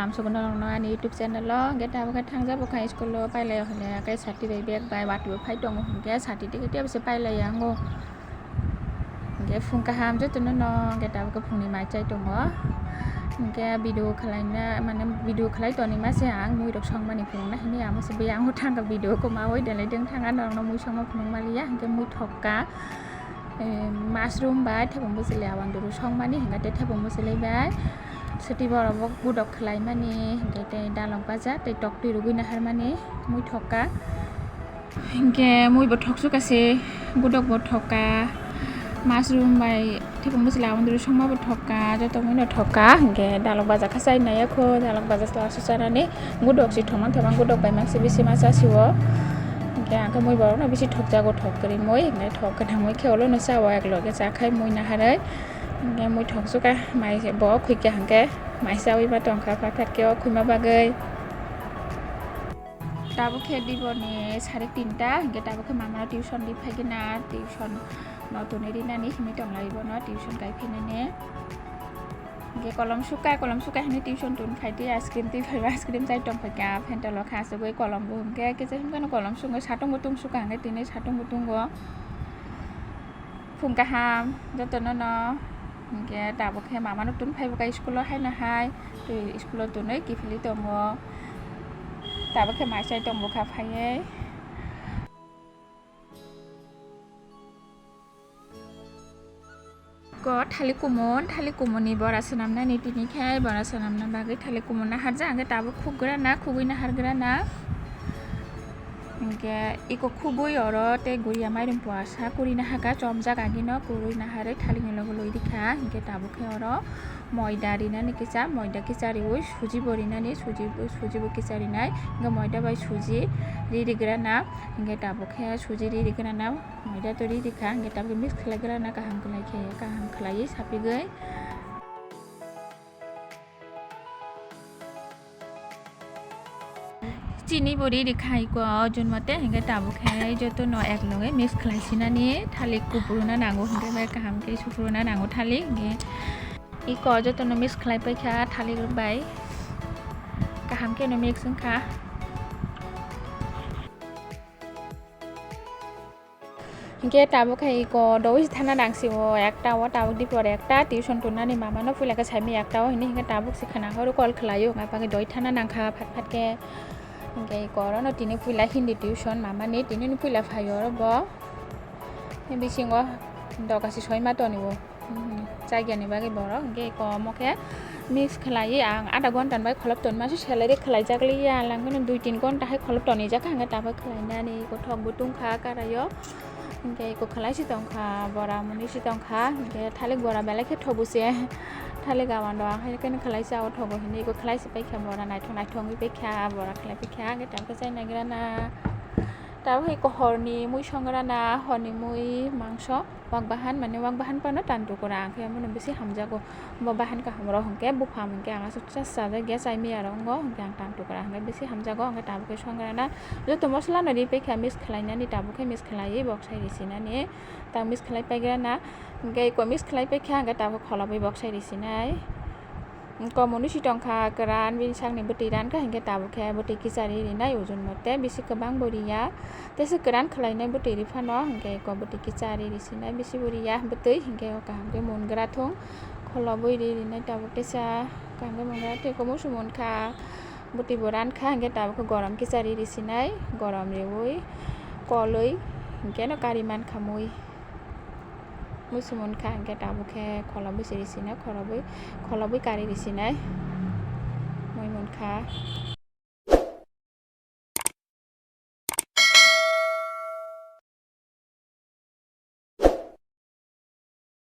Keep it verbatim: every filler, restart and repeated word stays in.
Amsuguna rokno ani YouTube channel o, hingke tabuk khe thangjak bwkha school o pailai o hinwi, hingke sati bai bag bai watwi bo phai tongo, hingke sati tei khe tebose pailai ya ango. Hingke phung kaham jotono no, hingke tabuk khe phungni mai chai tongo. Hingke video khwlaina, mane video khwlai tonwi mase ang mui rok songmani phunukna hinwi, amo se biyang o thangkha video kwmawi delai deng thanga norokno mui songma phunuk maliya, hingke mui thokka. Em, mushroom bai thebong bwchwlwi awanduru songmani, hingke tei thebong bwchwlwi bai swtwi borok bo gudok khwlaimani, hingke tei dalok baja tei toktwi rwgwi naharmani mui thokka. Hingke mui bo thoksuka se, gudok bo thokka, mushroom bai thebong bwchwlwi awanduru songma bo thokka, joto mui no thokka. Hingke dalok baja khe chai nai ya kho, dalok baja se last o chanani. Gudok si thoma thoma gudok bai mangsi bisi ma chasi o. Hingke ang khe mui borok no bisi thokjago, thok kwrwi mui, hingke thok kwthang mui khe olo no cha o, ek loge cha khai mui naharwi. Hingke mui thoksuka mai se bo khwikha hingke mai chawi ma tongkha phat phat khe o khwima bagwi. Tabuk khe dibor ni sare tinta, hingke tabuk khe mama no tuition ri phai khe na, tuition no tonwi rinani himwi tonglai bono, tuition kai phainani. Hingke kolom suka, kolom suka hinwi tuition tun phai twi ice cream twi phai ice cream chai tong phai kha, phantel o kha asugwi kolom bo hingke kisa himkheno kolom sungo satung bo tung suka hingke tini satung bo tungo. Phung kaham jotono no hingke tabuk khe mama no tun phai bwkha school o haino hai twi school o tonwi kiphilwi tongo, tabuk khe mai chai tong bwkha phaiwi. Ko thalik kumun, thalik kumun ni bora swnamnani tini khe bora swnamna bagwi thalik kumun naharjak, hingke tabuk khukgra na, khugwi nahargra na. Hingke iko khugwi oro tei guriya mairum puasa kuri nahaka, chomjak agino kuri naharwi thalik ni logo loi rikha, hingke tabuk khe oro moida rinani kisa, moida kisa riwi suji bo rinani, suji bo, suji bo kisa rinai, hingke moida bai suji ri rigra na, hingke tabuk khe suji ri rigra na. Moida to ri rikha, hingke tabuk mix khlai gra na kaham khlai khe, kaham khlaiwi sapigwi. Chini bo ri rikha iko o jun mate, hingke tabuk khe joto no ek loge mix khlai sinani thalik kupuru na nango, hingke bai kaham khe supuru na nango thalik, hingke iko joto no mix khlai paikha thalik rok bai kaham khe no mix wngkha. Hingke tabuk khe iko dowis thana nangsi o ekta o, tabuk dipor ekta tuition tonnani mama no puila khe saimaya ekta o hinwi, hingke tabuk se khna horo call khlai o, hwnka hwnkhe doi thana nangkha phat phat khe. Hingke iko oro no tini puila Hindi tuition mama ni, tini no puila phai o oro bo bisingo doga se soi ma toni o. Hmm, chagya ni bagwi borok hingke eko omo khe mix khlaiwi ang adha ghonta ni bagwi kholop tonma se salary khlaijak liya, langmano dui tin ghonta hai kholop tonijak kha, hingke tabuk khlainani eko thok bo tungkha karaio, hingke eko khlai si tongkha, bora mwnwi si tongkha, hingke thalik bora belai khe thogo se, thalik awan rok ang hai khe khlai si o thogo hinwi eko khlai si paikha, bora naithok naithok wngwi paikha, bora khlai paikha, hingke tabuk khe chai nagrana. Tabuk hai eko horni mui songrana, horni mui mangso, wak bahan, mane wak bahan phano tantu kwrwi ang khe, omono bisi hamjago. Bo bahan kaham rok hwnkhe buphang hwnkhe ang aswk cha chajak ya, chai maya rok wngo, hwnkhe ang tantu kwrwi hwnkhe bisi hamjago, hwnkhe tabuk khe songrana. Joto mosola no ri paikha mix khlainani, tabuk khe mix khlaiwi boksai risinani, ta mix khlai paigrana, hwnkhe eko mix khlai paikha, hwnkhe tabuk kholobwi boksai risinai. Komoni si tongkha kwran, bini sakni bwtwi rankha, hinkhe tabuk khe bwtwi kichari rinai ujun mote, bisi kwbang bo riya, teisa kwran khwlainai bwtwi riphano, hinkhe eko bwtwi kichari risinai bisi bo riya bwtwi, hinkhe o kaham khe mungra thung, kholobwi ri rinai tabuk teisa kaham khe mungra tei komosu munkha, bwtwi bo rankha, hinkhe tabuk khe gorom kichari risinai, gorom riwi kolwi hinkhe no kari mankha mui. Muisu munkha, hinkhe tabuk khe kholobwi se risinai, kholobwi, kholobwi kari risinai. Mui munkha.